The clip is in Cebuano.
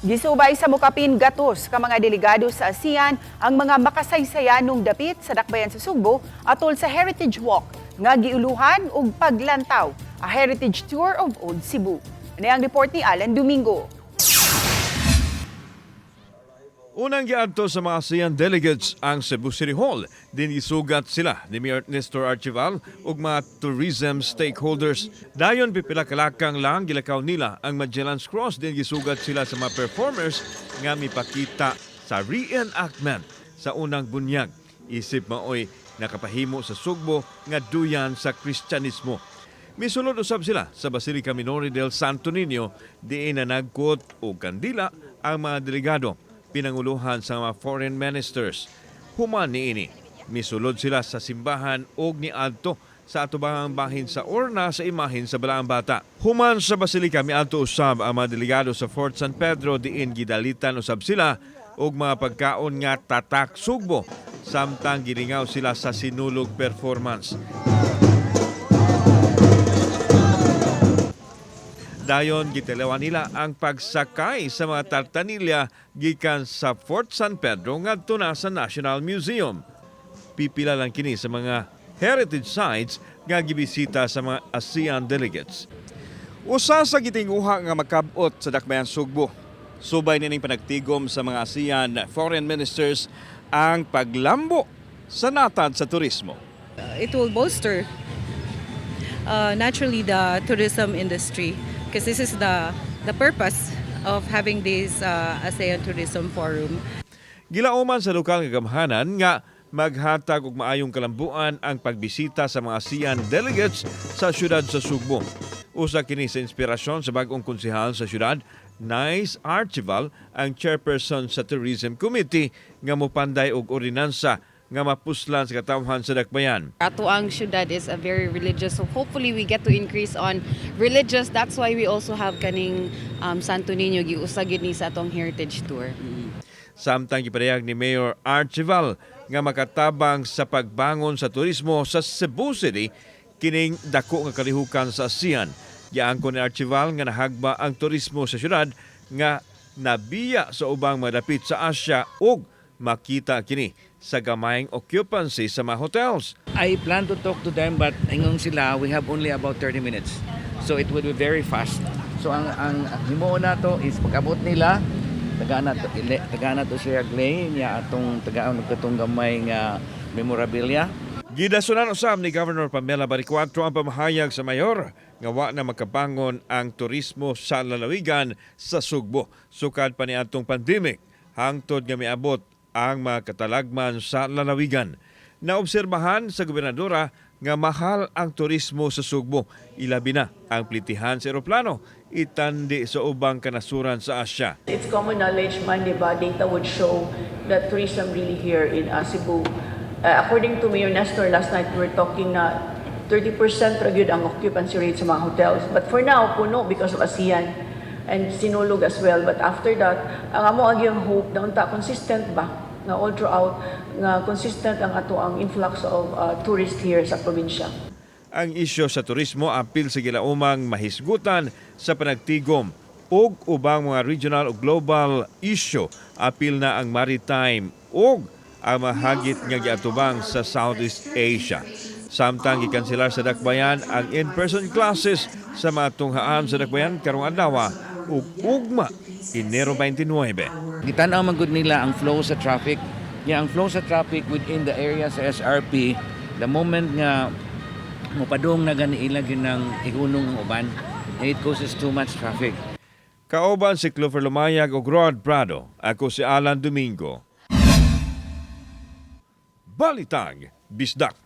Gisubay sa mokapin gatos ka mga delegado sa ASEAN ang mga makasaysayanong dapit sa dakbayan sa Sugbo atol sa Heritage Walk nga giuluhan og paglantaw, a heritage tour of Old Cebu. Ani ang report ni Alan Domingo. Unang giadto sa mga ASEAN delegates ang Cebu City Hall. Din gisugat sila ni Mayor Nestor Archival ug mga tourism stakeholders. Dayon pipila kalakang lang gilakaw nila ang Magellan's Cross, din gisugat sila sa mga performers nga mipakita sa reenactment sa unang bunyag. Isip maoy nakapahimo sa Sugbo nga duyan sa Kristyanismo. Misulod usab sila sa Basilica Minore del Santo Niño, diin na nagkot og kandila ang mga delegado pinanguluhan sa mga foreign ministers. Human niini, misulod sila sa simbahan og niadto sa atubangang bahin sa orna sa imahen sa Balaang Bata. Human sa basilika, miadto usab ang mga delegado sa Fort San Pedro, diin gidalitan usab sila og mga pagkaon nga tatak Sugbo samtang gilingaw sila sa sinulog performance. Dayon gitilawan nila ang pagsakay sa mga tartanilya gikan sa Fort San Pedro ngadto na sa National Museum. Pipila lang kini sa mga heritage sites nga gibisita sa mga ASEAN delegates. Usa sa gitinguha nga makab-ot sa dakbayan Sugbo, subay nining panagtigom sa mga ASEAN foreign ministers, ang paglambo sa natad sa turismo. It will bolster naturally the tourism industry because this is the purpose of having this ASEAN Tourism Forum. Gilauman sa lokal nga gamhanan nga maghatag og maayong kalambuan ang pagbisita sa mga ASEAN delegates sa syudad sa Sugbo. Usa kini sa inspirasyon sa bag-ong konsehal sa syudad, Nice Archival, ang chairperson sa Tourism Committee, nga mopanday og ordinansa nga mapuslan sa katawhan sa dakbayan. Ato ang syudad is a very religious, so hopefully we get to increase on religious. That's why we also have kaning Santo Niño, giusa gyud ni sa atong heritage tour. Samtang gipadayag ni Mayor Archival nga makatabang sa pagbangon sa turismo sa Cebu City kining dako nga kalihukan sa ASEAN. Giangkon ni Archival nga nahagba ang turismo sa syudad nga nabiya sa ubang madapit sa Asia ug makita kini sa gamayng occupancy sa mga hotels. I plan to talk to them, but ingon sila, we have only about 30 minutes. So it would be very fast. So ang himuon nato is pag-abot nila, tagaan na to siya lei niya, atong tagaan og katong gamay nga memorabilia. Gidasunan usab ni Governor Pamela Baricuatro ang pamahayag sa mayor nga wa na makabangon ang turismo sa lalawigan sa Sugbo sukad pa niadtong pandemic hangtod nga miabot ang mga katalagman sa lalawigan. Naobserbahan sa gobernadora nga mahal ang turismo sa Sugbo, ilabi na ang plitihan sa eroplano itandi sa ubang kanasuran sa Asya. It's common knowledge man, di ba? Data would show that tourism really here in Cebu. According to Mayor Nestor last night, we were talking na 30% ra gyud ang occupancy rate sa mga hotels. But for now, puno because of ASEAN and Sinulog as well. But after that, ang amo ang iyang hope na unta consistent ba nga all throughout nga consistent ang ato ang influx of tourists here sa probinsya. Ang isyu sa turismo apil sa gilaumang mahisgutan sa panagtigom ug ubang mga regional o global issue, apil na ang maritime ug ang mahagit nga giatubang sa Southeast Asia. Samtang gikanselar sa dakbayan ang in-person classes sa mga tunghaan sa dakbayan karong adlaw ug ugma, Enero 29. Gitan-aw man gud nila ang flow sa traffic. Nya ang flow sa traffic within the area sa SRP, the moment nga mopadung na gani ila ginang ihunong ang uban, it causes too much traffic. Kauban si Clover Lumayag ug Rod Prado. Ako si Alan Domingo. Balitang Bisdak.